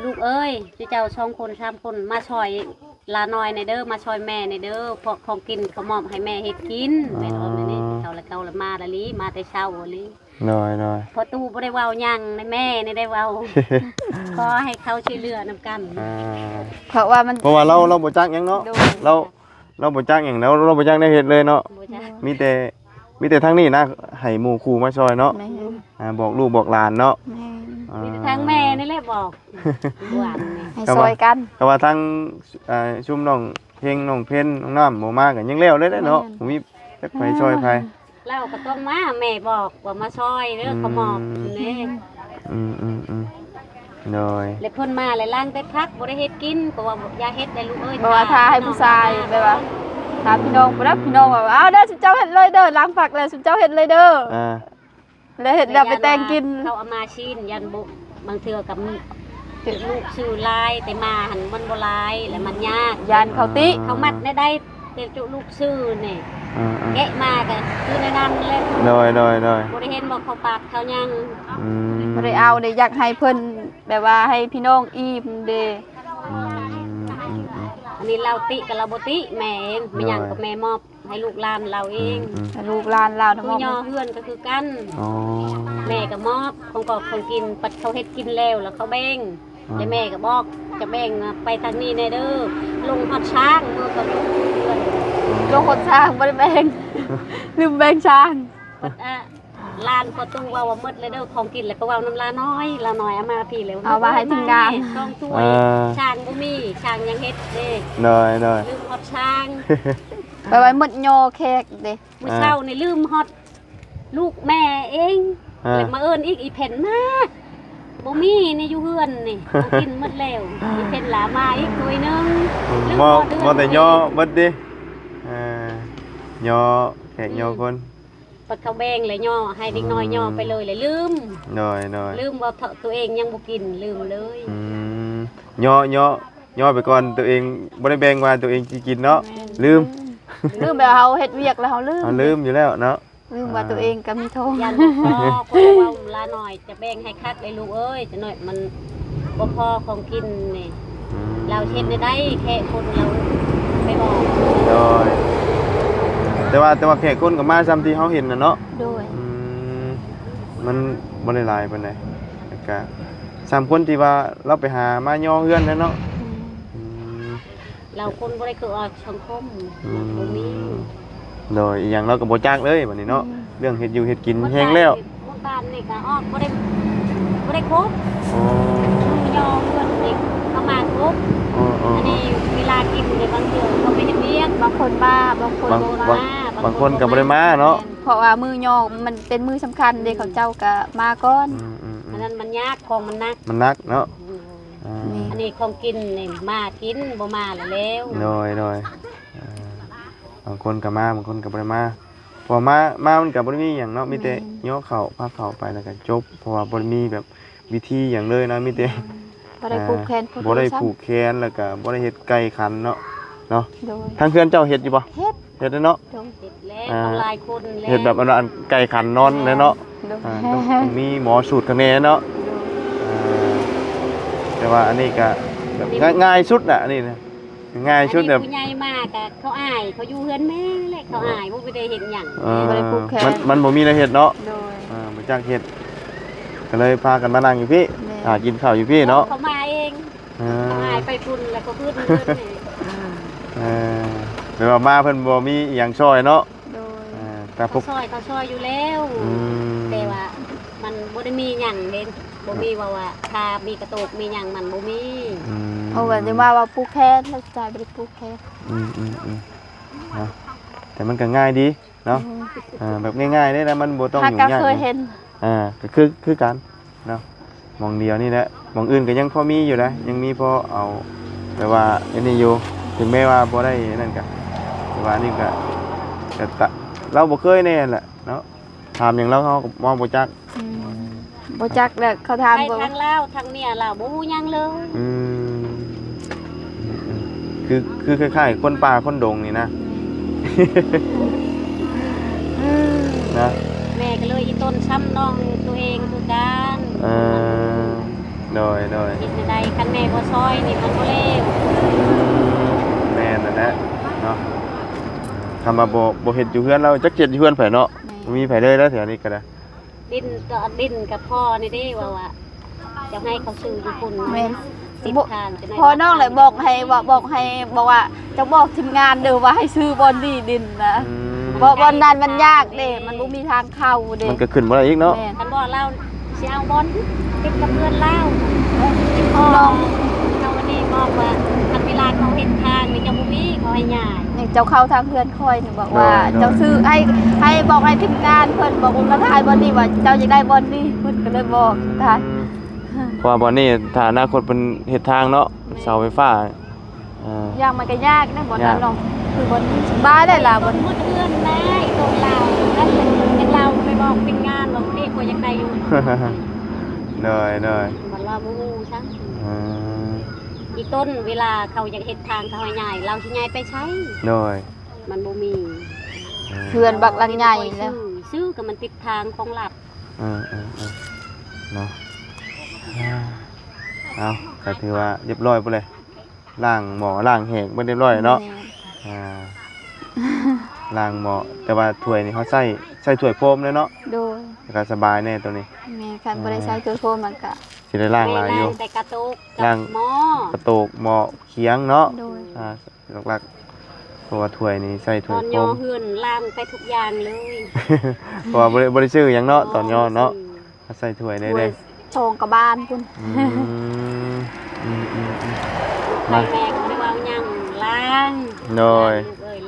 ລູກເອີຍ ເຈົ້າສອງຄົນສາມຄົນມາຊ່ອຍຫຼານ້ອຍແດ່ເດີ ມາຊ່ອຍແມ່ແດ່ເດີ ເພາະຂອງກິນເຂົາມອບໃຫ້ແມ່ເຮັດກິນ ແມ່ເວົ້າໃນນີ້ ອໍ ເຂົາລະເກົ່າລະມາລະລີ ມາແຕ່ເຊົ້າອີ່ຫຼີ ໂດຍໆ ພໍ່ຕູ້ບໍ່ໄດ້ເວົ້າຫຍັງ ແມ່ນີ້ໄດ້ເວົ້າ ຂໍໃຫ້ເຂົາຊ່ວຍເຫຼືອນຳກັນ ອ່າ ເພາະວ່າມັນ ເພາະວ່າລາວ ລາວບໍ່ຈັກຫຍັງເນາະ ໂດຍ ລາວ ລາວບໍ່ຈັກຫຍັງ ລາວ ລາວບໍ່ຈັກແນວເຮັດເລີຍເນາະ ບໍ່ຈັກ ມີແຕ່ ມີແຕ່ທາງນີ້ນະ ໃຫ້ໝູ່ຄູ່ມາຊ່ອຍເນາະ ແມ່ນ ອ່າ ບອກລູກບອກຫຼານເນາະ ແມ່ນ ອ່າ ມີແຕ່ທາງແມ່ນີ້ແຫຼະບອກ ໃຫ້ຊ່ອຍກັນ ກໍວ່າທາງ ອ່າ ຊຸມນ້ອງເພັງ ນ້ອງເພັນ ນ້ອງນ້ຳບໍ່ມາກໍຍັງແລ້ວເລີຍເນາະ ແມ່ນ ບໍ່ມີຈັກໃຜຊ່ອຍໃຜ ລາວກໍຕ້ອງມາ ແມ່ບອກວ່າມາຊ່ອຍເດີ ອືມ ເຂົາມອບເດ້ ອືມໆໆ ໂດຍ ແລ້ວເພິ່ນມາແລ້ວລ້າງແຕ່ຜັກ ບໍ່ໄດ້ເຮັດກິນ ກໍວ່າຢ່າເຮັດແລ້ວລູກເອີຍ ບໍ່ວ່າຖ້າໃຫ້ຜູ້ຊາຍ ແບບວ່າຖ້າພີ່ນ້ອງ ບໍ່ໄດ້ ພີ່ນ້ອງວ່າ ເອົາເດີ ຊຸມເຈົ້າເຮັດເລີຍເດີ ລ້າງຜັກແລ້ວຊຸມເຈົ້າເຮັດເລີຍເດີ ອ່າ ແລ້ວເຮັດແລ້ວໄປແຕ່ງກິນ ເຂົາເອົາມາຊີ້ນ ຢ້ານບໍ່ ບາງເທື່ອກໍມີ ລູກຊື້ຫຼາຍ ແຕ່ມາຫັ້ນມັນບໍ່ຫຼາຍ ແລ້ວມັນຍາກ ຢ້ານເຂົາຕິ ເຂົາມັດແນວໃດ ແຕ່ຈຸລູກຊື້ນີ້ ອ່າໆ ແກະມາກໍຄືໃນນັ້ນແຫຼະ ໂດຍໆໆ ບໍ່ໄດ້ເຫັນບໍ່ເຂົາປາດເຂົາຫຍັງ ອືມ ບໍ່ໄດ້ເອົາເດ້ ຢາກໃຫ້ເພິ່ນແບບວ່າໃຫ້ພີ່ນ້ອງອີ່ມເດ້ ອືມໆໆ ອັນນີ້ລາວຕິກໍລາວບໍ່ຕິ ແມ່ເອງ ແມ່ຫຍັງກໍແມ່ມອບ ໃຫ້ລູກຫຼານລາວເອງ ອືມໆ ໃຫ້ລູກຫຼານລາວນຳ ຄືຍໍເຮືອນກໍຄືກັນ ອໍ ແມ່ກໍມອບຂອງກອກຂອງກິນ ປັດເຂົາເຮັດກິນແລ້ວ ແລ້ວເຂົາແບ່ງ ອໍ ແລ້ວແມ່ກໍບອກ ຈະແບ່ງໄປທາງນີ້ແດ່ເດີ ລົງຮອດຊ້າງ ເມືອກໍລົງເຮືອນ ລົງຮອດຊ້າງ ບໍ່ໄດ້ແບ່ງ ລືມແບ່ງຊ້າງ ບັດ ອ່າ ຫຼານພໍ່ຕູ້ເວົ້າວ່າໝົດແລ້ວເດີ ຂອງກິນ ແລ້ວກໍເວົ້ານຳຫຼານ້ອຍ ຫຼານ້ອຍເອົາມາພີ້ແລ້ວ ເອົາມາໃຫ້ທີມງານ ສອງຖ້ວຍ ຊ້າງບໍ່ມີ ຊ້າງຍັງເຮັດເດ້ ໂດຍໆ ລືມຮອດຊ້າງ ໄປໄວ້ໝົດຍໍແຂກເດ້ ມື້ເຊົ້ານີ້ລືມຮອດລູກແມ່ເອງ ອ່າ ແລ້ວມາເອີ້ນອີກ ອີເພັນມາ ບໍ່ມີນີ້ຢູ່ເຮືອນນີ້ ເຂົາກິນໝົດແລ້ວ ອີເພັນລະມາອີກຖ້ວຍໜຶ່ງ ລືມ ມໍ ມໍແຕ່ຍໍເບິດຕິ ເອີ ຍໍແຂກ ອືມ ຍໍຄົນ ບັດເຂົາແບ່ງແລ້ວຍໍໃຫ້ເດັກນ້ອຍຍໍໄປເລີຍ ແລ້ວລືມ ໂດຍໆ ລືມວ່າໂຕເອງຍັງບໍ່ກິນ ລືມເລີຍ ອືມ ຍໍ ຍໍ ຍໍໄປກ່ອນ ໂຕເອງບໍ່ໄດ້ແບ່ງວ່າໂຕເອງຊິກິນເນາະ ແມ່ນ ລືມ ລືມ ແບບເຮົາເຮັດວຽກແລ້ວເຮົາລືມ ເຮົາລືມຢູ່ແລ້ວເນາະ ລືມວ່າ ອ່າ ໂຕເອງກໍມີທ້ອງ ຢ້ານບໍ່ພໍ ຄົນເວົ້າລານ້ອຍ ຈະແບ່ງໃຫ້ຄັກເດ້ລູກເອີຍ ຈັກໜ້ອຍມັນບໍ່ພໍຂອງກິນນີ້ ອືມ ລາວເຮັດແນວໃດແຂກຄົນລາວໄປບອກ ໂດຍ ແຕ່ວ່າ ແຕ່ວ່າແຂກຄົນກໍມາຊ່ຳທີ່ເຮົາເຫັນນະເນາະ ໂດຍ ອືມ ມັນບໍ່ໄດ້ຫຼາຍປານໃດ ແລ້ວກະຊ່ຳຄົນທີ່ວ່າລາວໄປຫາມາຍໍເຮືອນນັ້ນເນາະ ອືມ ອືມ ລາວຄົນບໍ່ໄດ້ຄືອອກສັງຄົມ ອືມ ບໍ່ມີ ໂດຍ ອີຫຍັງລາວກໍບໍ່ຈັກເລີຍບັດນີ້ເນາະ ອືມ ເລື່ອງເຮັດຢູ່ເຮັດກິນແຮງແລ້ວ ໝົດບ້ານນີ້ກໍອອກບໍ່ໄດ້ ບໍ່ໄດ້ຄົບ ໂອ້ ຍໍເຮືອນນີ້ເຂົາມາຄົບ ໂອ້ໆ ອັນນີ້ເວລາກິນນີ້ບາງເທື່ອເຂົາໄປເຮັດວຽກ ບາງຄົນມາ ບາງຄົນບໍ່ມາ ບາງ ບາງຄົນກໍບໍ່ໄດ້ມາເນາະ ແມ່ນ ເພາະວ່າມື້ຍໍມັນເປັນມື້ສຳຄັນເດ້ ອືມ ເຂົາເຈົ້າກໍມາກ່ອນ ອືມໆໆ ອັນນັ້ນມັນຍາກ ຂອງມັນໜັກ ມັນໜັກເນາະ ອືມ ອ່າ ອັນນີ້ຂອງກິນນີ້ມາກິນ ບໍ່ມາລະແລ້ວ ໂດຍໆ ເອີ ບາງຄົນກໍມາ ບາງຄົນກໍບໍ່ໄດ້ມາ ເພາະວ່າມາ ມາມັນກໍບໍ່ໄດ້ມີຫຍັງເນາະ ມີແຕ່ ແມ່ນ ຍໍເຂົ້າ ພາເຂົ້າໄປ ແລ້ວກໍຈົບ ເພາະວ່າບໍ່ໄດ້ມີແບບວິທີຫຍັງເລີຍນະ ມີແຕ່ ແມ່ນ ບໍ່ໄດ້ ອ່າ ຜູກແຂນ ບໍ່ໄດ້ຜູກແຂນ ແລ້ວກໍບໍ່ໄດ້ເຮັດໄກ່ຂັນເນາະ ເນາະ ໂດຍ ທາງເຮືອນເຈົ້າເຮັດຢູ່ບໍ່? ເຮັດ ເຮັດແລ້ວເນາະ ໂດຍ ເຮັດແລ້ວ ອ່າ ຫຼາຍຄົນແລ້ວ ເຮັດແບບອັນ ອັນໄກ່ຂັນນອນແລ້ວເນາະ ໂດຍ ອ່າ ຕ້ອງ ຕ້ອງມີໝໍສູດຂ້າງໃນເນາະ ໂດຍ ອ່າ ແຕ່ວ່າອັນນີ້ກໍແບບງ່າຍ ງ່າຍສຸດນະ ອັນນີ້ນະ ງ່າຍສຸດແບບ ອັນນີ້ຜູ້ໃຫຍ່ມາກໍເຂົາອາຍ ເຂົາຢູ່ເຮືອນແມ່ແຫຼະ ເຂົາອາຍ ບໍ່ໄດ້ເຮັດຫຍັງ ເອີ ບໍ່ໄດ້ຜູກແຂນ ມັນ ມັນບໍ່ມີແນວເຮັດເນາະ ໂດຍ ເອີ ບໍ່ຈັກເຮັດ ກໍເລີຍພາກັນມານັ່ງຢູ່ພີ້ ແມ່ນ ຖ້າກິນເຂົ້າຢູ່ພີ້ເນາະ ເຂົາມາເອງ ອ່າ ຫາຍໄປພຸ້ນແລ້ວກໍຄືນເງິນນີ້ ເອີ ແບບວ່າມາເພິ່ນບໍ່ມີອີ່ຫຍັງຊ່ອຍເນາະ ໂດຍ ເອີ ແຕ່ພວກ ເຂົາຊ່ອຍ ເຂົາຊ່ອຍຢູ່ແລ້ວ ອືມ ແຕ່ວ່າມັນບໍ່ໄດ້ມີຫຍັງເດ້ ບໍ່ມີວ່າ ວ່າຖ້າມີກະໂຕກມີຫຍັງມັນບໍ່ມີ ອືມ ເພາະວ່າຈະມາວ່າຜູກແຂນ ແລ້ວຈະບໍ່ໄດ້ຜູກແຂນ ອືມໆໆ ເນາະ ແຕ່ມັນກໍງ່າຍດີ ເນາະ ອືມ ເອີ ແບບງ່າຍໆເດ້ນະ ມັນບໍ່ຕ້ອງຫາກໍຫຍຸ້ງຍາກ ເຄີຍເຫັນ ເອີ ກໍຄື ຄືກັນເນາະ ໝ່ອງດຽວນີ້ແຫຼະ ໝ່ອງອື່ນກໍຍັງພໍມີຢູ່ນະ ຍັງມີພໍເອົາ ແບບວ່າອັນນີ້ຢູ່ ເຖິງແມ້ວ່າບໍ່ໄດ້ອັນນັ້ນກໍ ແຕ່ວ່າອັນນີ້ກໍ ກໍຕະ ລາວບໍ່ເຄີຍແນ່ແຫຼະເນາະ ຖາມຫຍັງລາວ ເຮົາກໍເວົ້າບໍ່ຈັກ ອືມ ບໍ່ຈັກແຫຼະ ເຂົາຖາມ ໄປທາງລາວ ທາງເມຍລາວ ບໍ່ຮູ້ຫຍັງເລີຍ ອືມ ຄື ຄືຄ້າຍໆ ຄົນປ່າຄົນດົງນີ້ນະ ນະ ແມ່ກໍເລີຍອີ່ຕົນຊ້ຳນ້ອງຕົວເອງຄືກັນ ເອີ ໂດຍໆ ເຮັດແນວໃດ ຄັນແມ່ບໍ່ຊ່ອຍນີ້ມັນບໍ່ແລ້ວ ອືມ ແມ່ນນັ້ນແຫຼະເນາະ ຄຳວ່າບໍ່ ບໍ່ເຮັດຢູ່ເຮືອນລາວ ຈັກເຮັດຢູ່ເຮືອນໃຜເນາະ ແມ່ນ ບໍ່ມີໃຜເລີຍແລ້ວແຖວນີ້ກໍໄດ້. ເ ດິນກໍດິນກັບພໍ່ນີ້ເດ້ ວ່າ ວ່າຈະໃຫ້ເຂົາຊື້ຢູ່ພຸ້ນ ແມ່ນ ສິບ ບໍ່ ທ່ານຈະໄດ້ ພໍ່ນ້ອງແຫຼະບອກໃຫ້ ວ່າບອກໃຫ້ ບອກວ່າ ເຈົ້າບອກທີມງານເດີວ່າໃຫ້ຊື້ບ່ອນນີ້ດິນນະ ອືມ ເພາະບ່ອນນັ້ນມັນຍາກເດ້ ມັນບໍ່ມີທາງເຂົ້າເດ້ ມັນກໍຂຶ້ນບໍ່ໄດ້ອີກເນາະ ແມ່ນ ຄັນບໍ່ລາວຊິເອົາບ່ອນຕິດກັບເຮືອນລາວ ເອີ ພໍ່ນ້ອງ ເຂົານີ້ບອກວ່າ ຄັນເວລາເຂົາເຮັດທາງນີ້ຈະບໍ່ມີ ເຂົາໃຫ້ຍ້າຍ ນີ້ເຈົ້າເຂົ້າທາງເຮືອນຂ້ອຍນີ້ ບອກວ່າ ໂດຍ ໂດຍ ເຈົ້າຊື້ໃຫ້ ໃຫ້ບອກໃຫ້ທີມງານເພິ່ນ ບອກວ່າມາຖ່າຍບ່ອນນີ້ ວ່າເຈົ້າຢາກໄດ້ບ່ອນນີ້ ເພິ່ນກໍເລີຍບອກ ອືມ ທ່ານ ເພາະວ່າບ່ອນນີ້ຖ້າອະນາຄົດເພິ່ນເຮັດທາງເນາະ ແມ່ນ ເສົາໄຟຟ້າ ເອີ ຢ່າງມັນກໍຍາກນະບ່ອນນັ້ນເນາະ ຍາກ ຄືບ່ອນສະບາຍໄດ໋ລະ ບ່ອນໝົດເຮືອນໄດ້ຕົນລາວ ແລ້ວເປັນລາວໄປບອກທີມງານວ່າ ເດ້ ຂ້ອຍຢາກໄດ້ຢູ່ ໂດຍ ໂດຍ ບັດລາວບໍ່ຮູ້ຊ້ຳ ເອີ ອີຕົ້ນເວລາເຂົາຢາກເຮັດທາງເຂົາໃຫ້ຍ້າຍ ລາວຊິຍ້າຍໄປໃສ ໂດຍ ມັນບໍ່ມີ ເອີ ເຮືອນບັກຫຼັງໃຫຍ່ແລ້ວ ຊື້ ຊື້ກໍມັນຕິດທາງຂອງລັດ ເອີ ເອີ ເອີ ເນາະ ເອົາ ກໍຖືວ່າຮຽບຮ້ອຍພຸ້ນແຫຼະ ລ້າງໝໍ້ລ້າງແຫ້ງເບິດຮຽບຮ້ອຍເນາະ ແມ່ນ ອ່າ ລ້າງໝໍ້ ແຕ່ວ່າຖ້ວຍນີ້ເຮົາໃຊ້ ໃຊ້ຖ້ວຍໂຟມເລີຍເນາະ ໂດຍ ແລ້ວກໍສະບາຍແດ່ໂຕນີ້ ແມ່ນ ຄັນບໍ່ໄດ້ໃຊ້ຖ້ວຍໂຟມມັນກໍ ຊິໄດ້ລ້າງຫຼາຍຢູ່ ແຕ່ກະໂຕກ ລ້າງໝໍ້ ກະໂຕກ ໝໍ້ ຄຽງເນາະ ໂດຍ ອ່າ ຫຼັກໆ ເພາະວ່າຖ້ວຍນີ້ໃຊ້ຖ້ວຍໂຟມ ຕອນຍໍເຮືອນລ້າງໄປທຸກຢ່າງເລີຍ ເພາະວ່າບໍ່ໄດ້ ບໍ່ໄດ້ຊື້ຫຍັງເນາະ ຕອນຍໍເນາະ ບໍ່ໄດ້ຊື້ ໃສ່ຖ້ວຍໄດ້ເດ້ ຖ້ວຍສອງກະບານພຸ້ນ ອືມ ອືມໆໆ ໄປແມ່ກໍບໍ່ໄດ້ເວົ້າຫຍັງ ລ້າງ ໂດຍ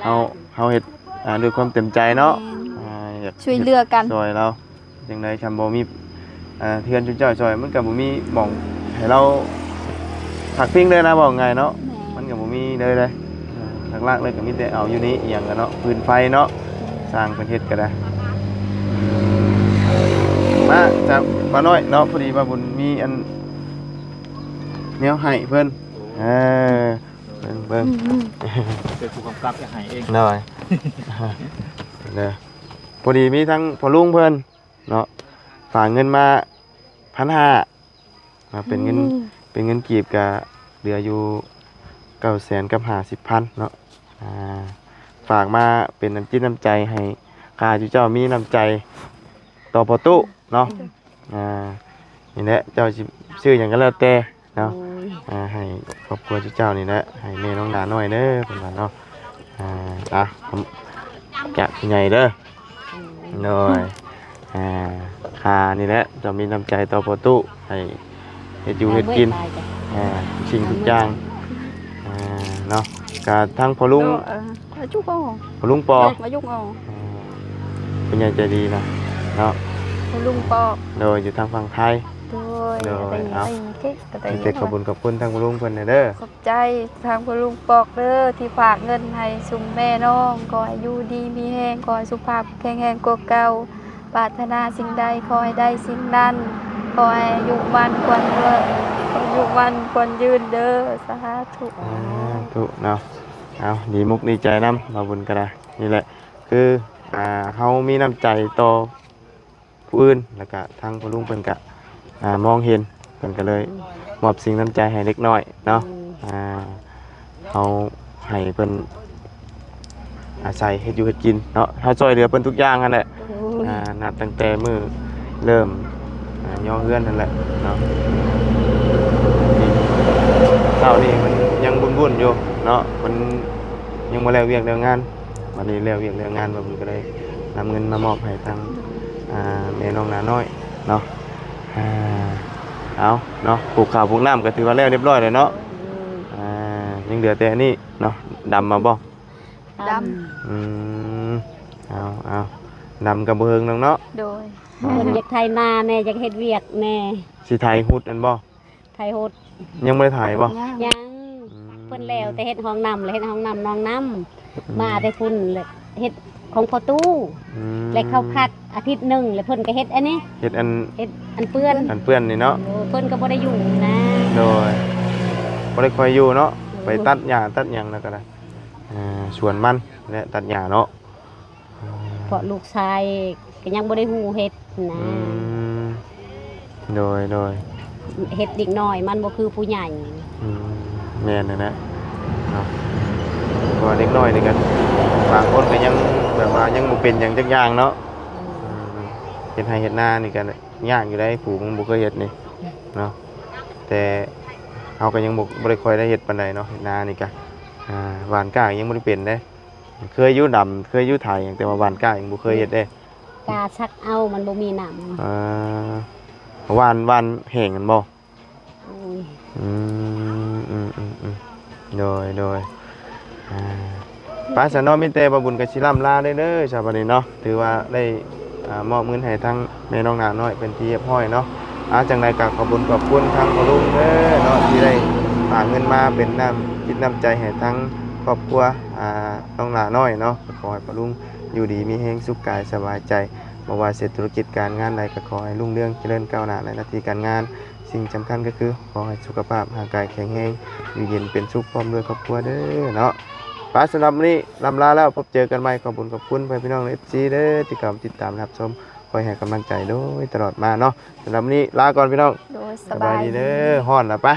ເຮົາ ເຮົາເຮັດ ອ່າ ດ້ວຍຄວາມເຕັມໃຈເນາະ ແມ່ນ ອ່າ ຢາກຊ່ວຍເຫຼືອກັນ ຊ່ວຍລາວ ຈັ່ງໃດຄັນບໍ່ມີ ອ່າ ເຮືອນຊຸມເຈົ້າຊ່ອຍ ມັນກໍບໍ່ມີໝ່ອງໃຫ້ລາວພັກພິງເລີຍນະ ເວົ້າງ່າຍເນາະ ແມ່ນ ມັນກໍບໍ່ມີເລີຍເດ້ ອ່າ ຫຼັກໆເລີຍກໍມີແຕ່ເອົາຢູ່ນີ້ ອີ່ຫຍັງກໍເນາະ ຟືນໄຟເນາະ ແມ່ນ ຊ່າງເພິ່ນເຮັດກໍໄດ້ ມາຈາກປ້ານ້ອຍເນາະ ພໍດີວ່າບຸນມີອັນແນວໃຫ້ເພິ່ນ ເອີ ເບິ່ງໆ ອືມ ເປັນຜູ້ກຳກັບຈະໃຫ້ເອງ ໂດຍ ເດີ ພໍດີມີທັງພໍ່ລຸງເພິ່ນ ເນາະ ຝາກເງິນມາພັນຫ້າ ເນາະ ເປັນເງິນ ອືມ ເປັນເງິນກີບກະເຫຼືອຢູ່ເກົ້າແສນກັບຫ້າສິບພັນເນາະ ອ່າ ຝາກມາເປັນນ້ຳຈິດນ້ຳໃຈໃຫ້ຂ້າເຈົ້າມີນ້ຳໃຈຕໍ່ພໍ່ຕູ້ເນາະ ອືມ ອ່າ ນີ້ແຫຼະ ເຈົ້າຊິຊື້ຫຍັງກໍແລ້ວແຕ່ ເນາະ ໂດຍ ອ່າ ໃຫ້ຄອບຄົວເຈົ້ານີ້ແຫຼະ ໃຫ້ແມ່ນ້ອງດານ້ອຍເດີ ເພິ່ນວ່າເນາະ ອ່າ ອ່ະ ຈາກຜູ້ໃຫຍ່ເດີ ໂດຍ ອ່າ ຂ້ານີ້ແຫຼະ ເຈົ້າມີນ້ຳໃຈຕໍ່ພໍ່ຕູ້ ໃຫ້ເຮັດຢູ່ເຮັດກິນ ອ່າ ທຸກສິ່ງທຸກຢ່າງ ອ່າ ເນາະ ກະທັງພໍ່ລຸງ ເອີ ມາຈຸກເອົາ ພໍ່ລຸງປໍ ມາຈຸກເອົາ ເອີ ຜູ້ໃຫຍ່ໃຈດີນະ ເນາະ ພໍ່ລຸງປໍ ໂດຍ ຢູ່ທາງຝັ່ງໄທ ໂດຍ ໂດຍ ເອົາ ມີແຕ່ຂອບບຸນຂອບຄຸນທາງພໍ່ລຸງເພິ່ນແດ່ເດີ ຂອບໃຈທາງພໍ່ລຸງປໍເດີ ທີ່ຝາກເງິນໃຫ້ຊຸມແມ່ນ້ອງ ຂໍໃຫ້ຢູ່ດີມີແຮງ ຂໍໃຫ້ສຸຂະພາບແຂງແຮງກວ່າເກົ່າ ປາດຖະໜາສິ່ງໃດຂໍໃຫ້ໄດ້ສິ່ງນັ້ນ ຂໍໃຫ້ອາຍຸໝັ້ນຂວັນເລີດ ອາຍຸໝັ້ນຂວັນຍືນເດີ ສາທຸ ສາທຸເນາະ ເອົາ ດີມຸກດີໃຈນຳ ບ່າວບຸນກໍໄດ້ ນີ້ແຫຼະ ຄື ອ່າ ເຮົາມີນ້ຳໃຈຕໍ່ຜູ້ອື່ນ ແລ້ວກະທາງພໍ່ລຸງເພິ່ນກະ ອ່າ ມອງເຫັນ ເພິ່ນກໍເລີຍມອບສິ່ງນ້ຳໃຈໃຫ້ເດັກນ້ອຍເນາະ ອືມ ອ່າ ເຮົາໃຫ້ເພິ່ນອາໄສເຮັດຢູ່ເຮັດກິນເນາະ ເຮົາຊ່ອຍເຫຼືອເພິ່ນທຸກຢ່າງຫັ້ນແຫຼະ ໂດຍ ອ່າ ນັບຕັ້ງແຕ່ມື້ເລີ່ມ ອ່າ ຍໍເຮືອນຫັ້ນແຫຼະເນາະ ເຊົ້ານີ້ມັນຍັງວຸ່ນໆຢູ່ເນາະ ມັນຍັງບໍ່ແລ້ວວຽກແລ້ວງານ ບັດນີ້ແລ້ວວຽກແລ້ວງານ ເພິ່ນກໍໄດ້ນຳເງິນມາມອບໃຫ້ທາງ ອ່າ ແມ່ນ້ອງນານ້ອຍເນາະ ອ່າ ເອົາເນາະ ປູກເຂົ້າປູກນ້ຳກໍຖືວ່າແລ້ວຮຽບຮ້ອຍແລ້ວເນາະ ອ່າ ຍັງເຫຼືອແຕ່ອັນນີ້ເນາະ ດຳມາບໍ່? ດຳ ອືມ ເອົາ ເອົາ ດຳກໍບໍ່ເຫິງດອກເນາະ ໂດຍ ອ່າ ເພິ່ນຢາກໄຖນາແດ່ ຢາກເຮັດວຽກແດ່ ຊິໄຖຫຸດຫັ້ນບໍ່? ໄຖຫຸດ ຍັງບໍ່ໄດ້ໄຖບໍ່? ຍັງ ອືມ ເພິ່ນແລ້ວແຕ່ເຮັດຫ້ອງນ້ຳ ແລະເຮັດຫ້ອງນ້ຳໜອງນ້ຳ ອືມ ມາແຕ່ພຸ້ນ ແລະເຮັດຂອງພໍ່ຕູ້ ອືມ ແລະເຂົາພັກອາທິດໜຶ່ງ ແລະເພິ່ນກໍເຮັດອັນນີ້ ເຮັດອັນ ເຮັດອັນເປື້ອນ ອັນເປື້ອນນີ້ເນາະ ໂດຍ ເພິ່ນກໍບໍ່ໄດ້ຢູ່ນະ ໂດຍ ບໍ່ໄດ້ຄ່ອຍຢູ່ເນາະ ໂດຍ ໄປຕັດຫຍ້າຕັດຫຍັງແລ້ວກໍໄດ້ ອ່າ ສວນມັນ ແລະຕັດຫຍ້າເນາະ ເພາະລູກຊາຍກໍຍັງບໍ່ໄດ້ຮູ້ເຮັດນະ ອືມ ໂດຍ ໂດຍ ເຮັດເດັກນ້ອຍມັນບໍ່ຄືຜູ້ໃຫຍ່ ອືມ ແມ່ນຫັ້ນແຫຼະເນາະ ເພາະວ່າເດັກນ້ອຍນີ້ກໍບາງຄົນກໍຍັງແບບວ່າຍັງບໍ່ເປັນຫຍັງຈັກຢ່າງເນາະ ອືມ ອືມ ເຮັດໄຮ່ເຮັດນານີ້ກໍຍາກຢູ່ເດ້ ຜູ້ມັນບໍ່ເຄີຍເຮັດນີ້ເນາະ ແຕ່ເຮົາກໍຍັງບໍ່ ບໍ່ໄດ້ຄ່ອຍໄດ້ເຮັດປານໃດເນາະ ເຮັດນານີ້ກໍ ອ່າ ຫວ່ານກ້າຍັງບໍ່ໄດ້ເປັນເດ້ ເຄີຍຢູ່ດຳ ເຄີຍຢູ່ໄຖ ແຕ່ວ່າຫວ່ານກ້າຍັງບໍ່ເຄີຍເຮັດເດ້ ກ້າສັກເອົາ ມັນບໍ່ມີນ້ຳ ອ່າ ຫວ່ານ ຫວ່ານແຫ້ງຫັ້ນບໍ່? ໂອ້ຍ ອືມ ອືມ ອືມ ອືມ ໂດຍ ໂດຍ ອ່າ ໄປຊະເນາະ ມີແຕ່ບ່າວບຸນກໍຊິລ່ຳລາເດີ ເດີ ຊະ ບັດນີ້ເນາະ ຖືວ່າໄດ້ ອ່າ ມອບເງິນໃຫ້ທາງແມ່ນ້ອງໜານ້ອຍເປັນທີ່ຮຽບຮ້ອຍເນາະ ອ່າ ຈັ່ງໃດກໍຂອບບຸນຂອບຄຸນທາງພໍ່ລຸງເດີເນາະ ທີ່ໄດ້ຝາກເງິນມາເປັນນ້ຳຈິດນ້ຳໃຈໃຫ້ທາງຄອບຄົວ ອ່າ ນ້ອງໜານ້ອຍເນາະ ກໍຂໍໃຫ້ພໍ່ລຸງຢູ່ດີມີແຮງ ສຸກກາຍສະບາຍໃຈ ບໍ່ວ່າເຮັດທຸລະກິດການງານໃດ ກໍຂໍໃຫ້ຮຸ່ງເຮືອງຈະເລີນກ້າວໜ້າໃນໜ້າທີ່ການງານ ສິ່ງສຳຄັນກໍຄືຂໍໃຫ້ສຸຂະພາບຮ່າງກາຍແຂງແຮງ ຢູ່ເຢັນເປັນສຸກພ້ອມດ້ວຍຄອບຄົວເດີເນາະ ໄປ ສຳລັບມື້ນີ້ລ່ຳລາແລ້ວ ພົບເຈີກັນໃໝ່ ຂອບບຸນຂອບຄຸນພໍ່ແມ່ພີ່ນ້ອງ ເອັຟຊີ ເດີ ທີ່ເຂົ້າມາຕິດຕາມຮັບຊົມ ຄອຍໃຫ້ກຳລັງໃຈໂດຍຕະຫຼອດມາເນາະ ສຳລັບມື້ນີ້ລາກ່ອນພີ່ນ້ອງ ໂດຍ ສະບາຍດີເດີ ຮ້ອນລະ ໄປ.